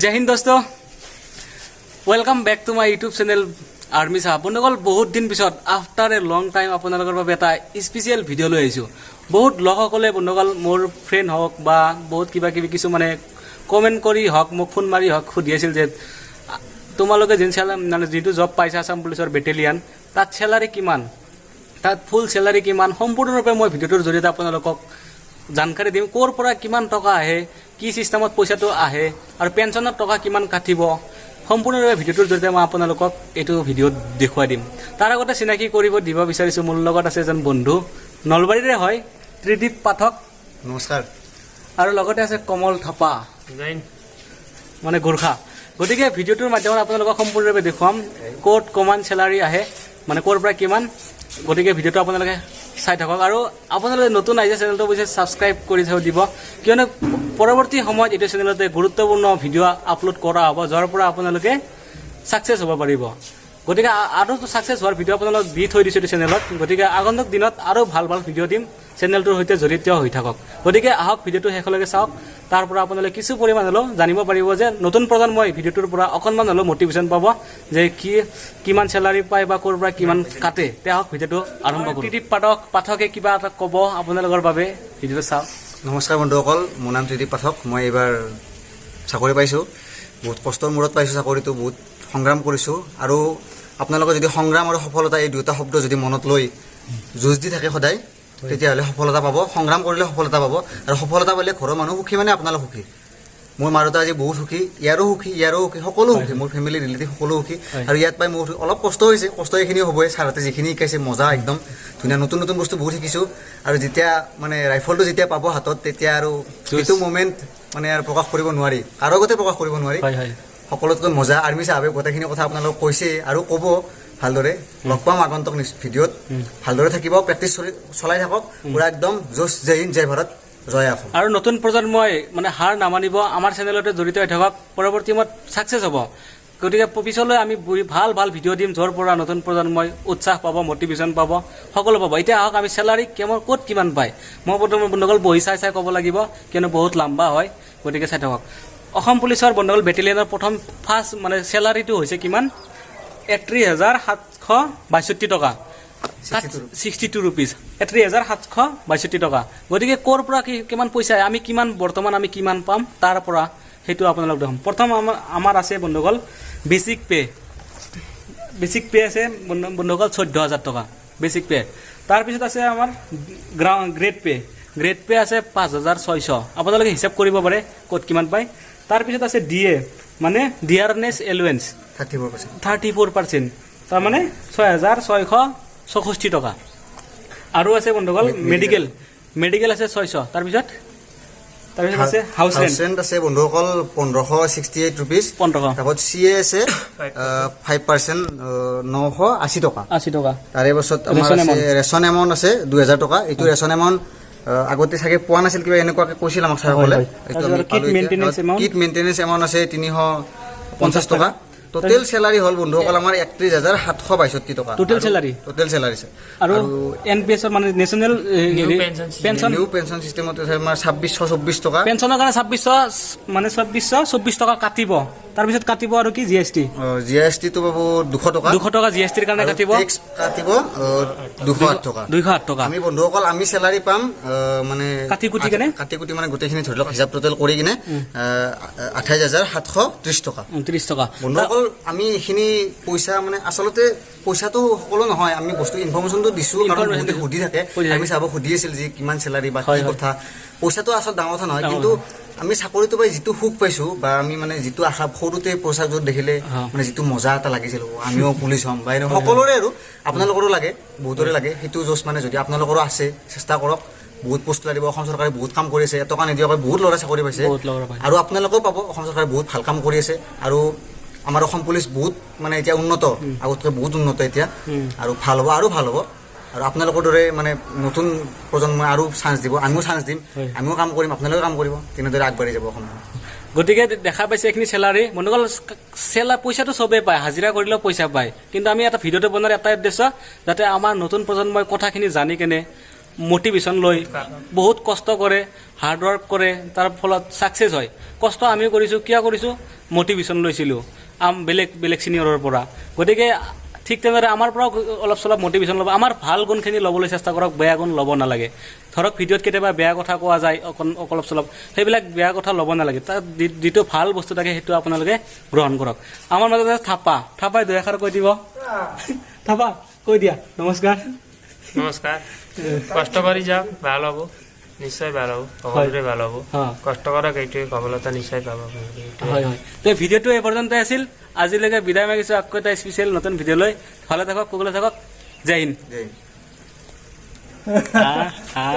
জয় হিন্দ দোস্ত, welcome back to my YouTube channel army চাহ। বন্ধুসকল, বহুত দিন পিছত, আফটাৰ এ লং টাইম আপোনালোকৰ বাবে এটা স্পেচিয়েল ভিডিঅ' লৈ আহিছোঁ। বহুত লোকসকলে, বন্ধুসকল, মোৰ ফ্ৰেণ্ড হওক বা বহুত কিবা কিবি কিছুমানে কমেণ্ট কৰি হওক, মোক ফোন মাৰি হওক, সুধি আছিল যে তোমালোকে যোন চেলা মানে যিটো জব পাইছা আছাম পুলিচৰ বেটেলিয়ান, তাত চেলাৰী কিমান, তাত ফুল চেলাৰী কিমান, সম্পূৰ্ণৰূপে মই ভিডিঅ'টোৰ জৰিয়তে আপোনালোকক জানকাৰী দিম। ক'ৰ পৰা কিমান টকা আহে, কি চিষ্টেমত পইচাটো আহে আৰু পেঞ্চনৰ টকা কিমান কাটিব, সম্পূৰ্ণৰূপে ভিডিঅ'টোৰ জৰিয়তে মই আপোনালোকক এইটো ভিডিঅ'ত দেখুৱাই দিম। তাৰ আগতে চিনাকি কৰিব দিব বিচাৰিছোঁ। মোৰ লগত আছে এজন বন্ধু, নলবাৰীৰে হয়, ত্ৰিদীপ পাঠক। নমস্কাৰ। আৰু লগতে আছে কমল থাপা, মানে গোৰ্খা। গতিকে ভিডিঅ'টোৰ মাধ্যমত আপোনালোকক সম্পূৰ্ণৰূপে দেখুৱাম ক'ত কিমান চেলাৰী আহে, মানে ক'ৰ পৰা কিমান। গতিকে ভিডিঅ'টো আপোনালোকে চাই থাকক আৰু আপোনালোকে নতুন আহিছে চেনেলটো অৱশ্যে ছাবস্ক্ৰাইব কৰি থৈ দিব, কিয়নো পৰৱৰ্তী সময়ত এইটো চেনেলতে গুৰুত্বপূৰ্ণ ভিডিঅ' আপলোড কৰা হ'ব, যাৰ পৰা আপোনালোকে ছাকচেছ হ'ব পাৰিব। গতিকে আৰু ছাকচেছ হোৱাৰ ভিডিঅ' আপোনালোকক দি থৈ দিছোঁ এইটো চেনেলত। গতিকে আগন্তুক দিনত আৰু ভাল ভাল ভিডিঅ' দিম, চেনেলটোৰ সৈতে জড়িত হৈ থাকক। গতিকে আহক, ভিডিঅ'টো শেষলৈকে চাওক। তাৰ পৰা আপোনালোকে কিছু পৰিমাণ হ'লেও জানিব পাৰিব যে নতুন প্ৰজন্মই ভিডিঅ'টোৰ পৰা অকণমান হ'লেও মটিভেশ্যন পাব যে কি কিমান চেলাৰী পায় বা ক'ৰ পৰা কিমান কাটে। তে আহক, ভিডিঅ'টো আৰম্ভ কৰোঁ। ত্ৰিদীপ পাঠকে কিবা এটা ক'ব আপোনালোকৰ বাবে, ভিডিঅ'টো চাওক। নমস্কাৰ বন্ধুসকল, মোৰ নাম ত্ৰিদীপ পাঠক। মই এইবাৰ চাকৰি পাইছোঁ। বহুত কষ্টৰ মূৰত পাইছোঁ চাকৰিটো, বহুত সংগ্ৰাম কৰিছোঁ। আৰু আপোনালোকে যদি সংগ্ৰাম আৰু সফলতা এই দুটা শব্দ যদি মনত লৈ যুঁজ দি থাকে সদায়, তেতিয়াহ'লে সফলতা পাব। সংগ্ৰাম কৰিলে সফলতা পাব আৰু সফলতা পালে ঘৰৰ মানুহ সুখী, মানে আপোনালোক সুখী। মোৰ মা দেউতা আজি বহুত সুখী, ইয়াৰো সুখী, ইয়াৰো সুখী, সকলো সুখী, মোৰ ফেমিলি ৰিলেটিভ সকলো সুখী। আৰু ইয়াত পাই মোৰ অলপ কষ্ট হৈছে, কষ্ট এইখিনি হ'বই। ছাৰহঁতে যিখিনি শিকাইছে, মজা, একদম ধুনীয়া, নতুন নতুন বস্তু বহুত শিকিছোঁ। আৰু যেতিয়া মানে ৰাইফলটো যেতিয়া পাব হাতত, তেতিয়া আৰু সেইটো মমেণ্ট মানে আৰু প্ৰকাশ কৰিব নোৱাৰি, কাৰো আগতে প্ৰকাশ কৰিব নোৱাৰি। হয় হয় সকলোতকৈ মজা। আৰ্মি চাহাবে গোটেইখিনি কথা আপোনালোকক কৈছে আৰু ক'ব ভালদৰে। লগ পাম আগন্তুক ভিডিঅ'ত। ভালদৰে থাকিব, প্ৰেক্টিচ চলাই থাকক পুৰা একদম জোচ। জয় হিন্দ, জয় ভাৰত, জয় অসম। আৰু নতুন প্ৰজন্মই মানে হাৰ নামানিব, আমাৰ চেনেলতে জড়িত হৈ থাকক, পৰৱৰ্তী সময়ত ছাকচেছ হ'ব। গতিকে পিছলৈ আমি ভাল ভাল ভিডিঅ' দিম, য'ৰ পৰা নতুন প্ৰজন্মই উৎসাহ পাব, মটিভেশ্যন পাব, সকলো পাব। এতিয়া আহক আমি চেলাৰী কিমান, ক'ত কিমান পায়। মই প্ৰথমে বন্ধুসকল বহি চাই চাই ক'ব লাগিব, কিয়নো বহুত লাম্বা হয়। গতিকে চাই থাকক। অসম পুলিচৰ বন্ধুসকল বেটেলিয়নৰ প্ৰথম ফাৰ্ষ্ট মানে চেলাৰীটো হৈছে কিমান? 31,762 টকা। 62। 62 ৰুপিজ, 31,762 টকা। গতিকে ক'ৰ পৰা কি কিমান পইচা আহে, আমি কিমান বৰ্তমান আমি কিমান পাম তাৰ পৰা, সেইটো আপোনালোক দেখোন। প্ৰথম আমাৰ আছে বন্ধুসকল বেচিক পে'। বেচিক পে' আছে বন্ধুসকল 14,000 টকা বেচিক পে'। তাৰপিছত আছে আমাৰ গ্ৰেড পে'। গ্ৰেড পে' আছে 5,600। আপোনালোকে হিচাপ কৰিব পাৰে ক'ত কিমান পায়। তাৰপিছত আছে ডি এ, মানে ডিয়াৰনেছ এলোৱেঞ্চ। 34%। 34%, তাৰমানে 6,664 টকা। আৰু আছে বন্ধুসকল মেডিকেল। মেডিকেল আছে 600। তাৰপিছত আছে হাউচ হাউচ ৰেণ্ট। ৰেণ্ট আছে বন্ধুসকল 1,568 ৰুপিজ। 1,500। তাৰপত চি এ আছে 5%, 980 টকা। 80 টকা। তাৰে পাছত আমাৰ ৰেচন আছে এমাউণ্ট। ৰেচন এমাউণ্ট আছে 2,000 টকা। এইটো ৰেচন এমাউণ্ট আগতে চাগে পোৱা নাছিল, কিবা এনেকুৱাকে কৈছিল আমাক ছাৰসকলে। হয়। এইটো তাৰপিছত আমি কিট পালো এতিয়া। Maintenance amount? Kit maintenance amount আছে 350 টকা। টোটেল চেলাৰী হ'ল বন্ধুসকল আমাৰ 31,762 টকা। Total salary? Total salary, sir. আৰু এন পি এছৰ মানে নেশ্যনেল পেঞ্চন। নিউ পেঞ্চন চিষ্টেমত আছে আমাৰ 2,624 টকা। পেঞ্চনৰ কাৰণে 2,600, মানে 2,624 টকা কাটিব। তাৰপিছত কাটিব আৰু কি G S T. G S টিটো পাব 200 টকা। 200 টকা জি এছ টিৰ কাৰণে কাটিব। টেক্স কাটিব 208 টকা। 208 টকা। আমি বন্ধুসকল, আমি চেলাৰী পাম মানে কাটি কুটি কেনে? কাটি কুটি মানে গোটেইখিনি ধৰি লওক হিচাপ টোটেল কৰি কিনে 28,730 টকা। 30 টকা। বন্ধুসকল, আমি এইখিনি পইচা মানে আচলতে পইচাটো সকলো নহয়, আমি বস্তু ইনফৰমেশ্যনটো দিছো, কাৰণ Information বহুতে দিছো। সুধি থাকে। সুধি থাকে। আমি চাব সুধি আছিল যে কিমান চেলাৰী বা কি কথা। পইচাটো আচল ডাঙৰ কথা নহয়, ডাঙৰ কিন্তু আমি চাকৰিটো পাই যিটো সুখ পাইছো বা আমি মানে যিটো আশা, সৰুতে পইচাযোৰ দেখিলে মানে যিটো মজা এটা লাগিছিল, আমিও পুলিচ হ'ম বা এনেকুৱা সকলোৰে আৰু আপোনালোকৰো লাগে, বহুতৰে লাগে সেইটো জোচ। মানে যদি আপোনালোকৰো আছে, চেষ্টা কৰক। বহুত পোষ্ট ওলাই দিব। অসম চৰকাৰে বহুত কাম কৰি আছে। এটকা নিদিয়াকৈ বহুত ল'ৰা চাকৰি পাইছে। বহুত ল'ৰা পাইছে। আৰু আপোনালোকেও পাব। অসম চৰকাৰে বহুত ভাল কাম কৰি আছে আৰু আমাৰ অসম পুলিচ বহুত মানে এতিয়া উন্নত, আগতকৈ বহুত উন্নত এতিয়া। আৰু ভাল হ'ব, আৰু ভাল হ'ব। আৰু আপোনালোকৰ দৰে মানে নতুন প্ৰজন্মই আৰু চান্স দিব, আমিও চান্স দিম। আমিও কাম কৰিম, আপোনালোকেও কাম কৰিব, তেনেদৰে আগবাঢ়ি যাব অসমখন। গতিকে দেখা পাইছে এইখিনি চেলাৰী। বন্ধুসকল, পইচাটো চবেই পায়, হাজিৰা কৰিলেও পইচা পায়। কিন্তু আমি এটা ভিডিঅ'টো বনোৱাৰ এটাই উদ্দেশ্য, যাতে আমাৰ নতুন প্ৰজন্মই কথাখিনি জানি কেনে মটিভেশ্যন লৈ বহুত কষ্ট কৰে, হাৰ্ড ৱৰ্ক কৰে, তাৰ ফলত ছাকচেছ হয়। কষ্ট আমিও কৰিছোঁ। কিয় কৰিছোঁ? মটিভেশ্যন লৈছিলোঁ বেলেগ বেলেগ ছিনিয়ৰৰ পৰা। গতিকে ঠিক তেনেদৰে আমাৰ পৰাও অলপ চলপ মটিভেশ্যন ল'ব। আমাৰ ভাল গুণখিনি ল'বলৈ চেষ্টা কৰক, বেয়া গুণ ল'ব নালাগে। ধৰক ভিডিঅ'ত কেতিয়াবা বেয়া কথা কোৱা যায় অকণ অলপ চলপ, সেইবিলাক বেয়া কথা ল'ব নালাগে। তাত যিটো ভাল বস্তু থাকে, সেইটো আপোনালোকে গ্ৰহণ কৰক। আমাৰ মাজত আছে থাপা। থাপাই দুই এষাৰ কৈ দিব। থাপা, কৈ দিয়া। নমস্কাৰ। নমস্কাৰ। কষ্ট কৰি যাওক, ভাল হ'ব, নিশ্চয় ভাল হ'ব, সকলোৰে ভাল হ'ব। কষ্ট কৰক, এইটোৱে সফলতা নিশ্চয় পাব আপোনালোকে, এইটোৱে। হয়, তো ভিডিঅ'টো এই পৰ্যন্তই আছিল। আজিলৈকে বিদায় মাগিছোঁ। আকৌ এটা স্পেচিয়েল নতুন ভিডিঅ' লৈ। ভালে থাকক, কুশলে থাকক। জয় হিন্দ। জয় হিন্দ। আহ, আহ।